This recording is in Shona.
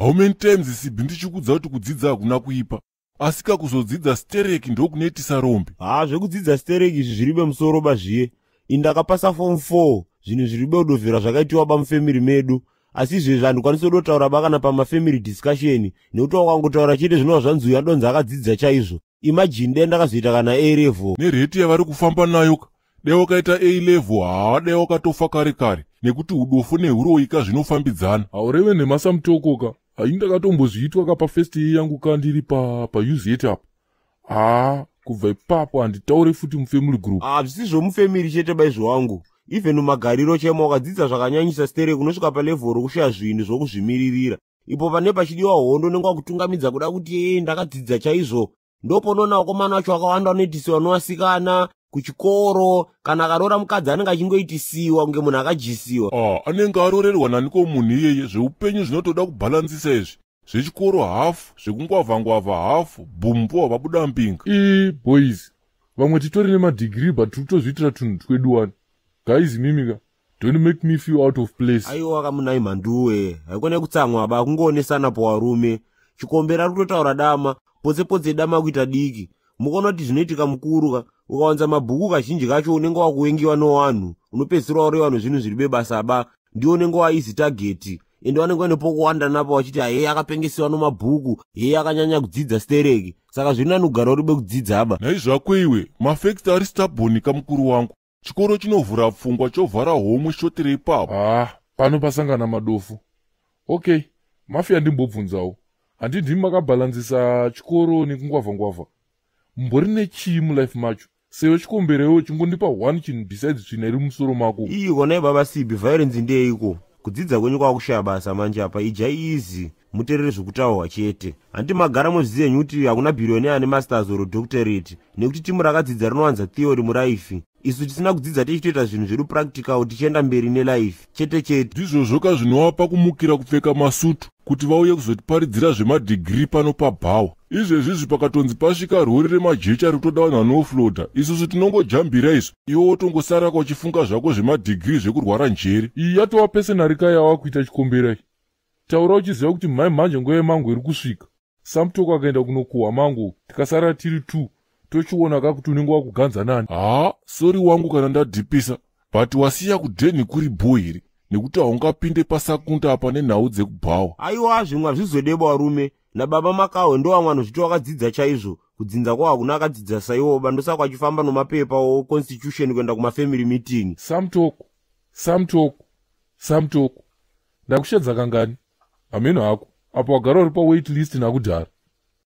How many times, Sibhi, ndichikudza kuti kudzidza hakuna kuipa, asi kakuzodzidza stereki ndokunoitisa rombe. Haa, zvekudzidza stereki izvi zviri bemusoro bazviye. Ini ndakapasa form 4, zvinhu zviri beudovhera zvakaitiwa bamufamily medu, asi izvezvi handikwanisi kudotaura ba kana pamafamily discussion, nekuti wakangotaura chete zvinova zvanzi uyu adonzi akadzidza chaizvo. Imagine dai ndakazoita kana A level. Nerate yavari kufamba nayo ka, dai wakaita A level, haa, dai wakatofa kare kare, nekuti udofu neuroika zvinofambidzana. Haureve nhema, Samutoko ka. Hai, ndakatombozviitwa ka pafirst year yangu ka, ndiri paUZ apa. Haa, kubva ipapo handitaure futi mufamily group. Hazvisi zvomufamily chete baizvo wangu, even mumagariro chaimo. Wakadzidza zvakanyanyisa stereki, unosvika palevel rokushaya zvinhu zvokuzvimiririra. Ipo pane pachidiwa hondo, unenge wakutungamidza kuda kuti, "E, ndakadzidza chaizvo." Ndoponoona vakomana vacho vakawanda vanoitisiwa novasikana kuchikoro. Kana akaroora mukadzi, anenge achingoitisiwa kunge munhu akajisiwa. Ah, anenge arorerwa naniko munhu iyeye? Zveupenyu zvinotoda kubhalansisa izvi. Zvechikoro hafu, zvekungwavhangwavha hafu, bhumbo vabuda mbinga. I boys, vamwe titori nemadegree, but tiri kutozviitira tunhu twedu wani. Guys, mimika, don't make me feel out of place. Aiwa, kamunai mhanduwe, haikone kutsamwa ba, kungoonesana powarume. Chikombera ari kutotaura dama potse potse, dama kuita diki. Mukaona kuti zvinoitika mukuru ka, ukawanza mabhuku kazhinji kacho unenge wakuvengiwa nowanhu, unopedzisira warewa nezvinhu zviri bebasa ba. Ndiwo unenge waeasy target, ende vanenge vaine pokuwanda napo vachiti, "Heye, akapengesiwa nomabhuku, heye, akanyanya kudzidza stereki." Saka zviri nani kugara uri bekudzidza ba. Naizvako iwe, mafacts ari stubborn kamukuru wangu. Chikoro chinovhura pfungwa, chovhara homwe shotere ipapo. Ah, pano pasangana madofu. Okay, Mafia, ndimbobvunzawo, handindimi makabhalansisa chikoro nekungwavhangwavha? Mumbori nechii mulife macho? Sewe chikomberewo, chingondipa one chinhu besides tsvina iri mumusoro mako. Iyi konai baba Sibi, violence ndeiko? Kudzidza kwenyu kwakushaya basa manje apa. Ijai easy, muteerere zvokutaurwa chete. Handiti magara muzviziva henyu kuti hakuna billionaire ane masters or doctorate, nekuti timu rakadzidza rinowanza theory mulife. Isu tisina kudzidza tichitoita zvinhu zvedu practical, tichienda mberi nelife chete chete. Ndizvozvo ka zvinovapa kumukira kupfeka masutu kuti vauye kuzotiparidzira zvemadhigiri pano pabhawa. Izvezvizvi pakatonzi pasvika rori remajecha rikutoda vanhu vanoofloda, isusu tinongojambira izvo, iwe wotongosaraka uchifunga zvako zvemadhigiri zvekurwara njere. Iyi yatova personal ka yava kuita chikomberai. Taura uchiziva kuti mhai mhanje nguva yemango iri kusvika. Samutoko akaenda kunokuhwa mango, tikasara tiri two, tochiona ka kuti unenge wakuganza nani. Haa, sorry wangu kana ndadhipisa, but wasiya kudheni kuri bho here? Nekuti haungapinde pasakunda apa nenhau dzekubhawa. Aiwa, zvimwe hazvizodeba varume. Nababa Makahwe ndo vamwe vanhu zviti wakadzidza chaizvo. Kudzinza kwavo hakuna akadzidza saiwoba, ndosaka vachifamba nomapepa oconstitution kuenda kumafamily meeting. Samutoko, Samutoko, Samutoko, ndakushedza kangani? Hameno hako, apo wagara uri pawait list nakudhara.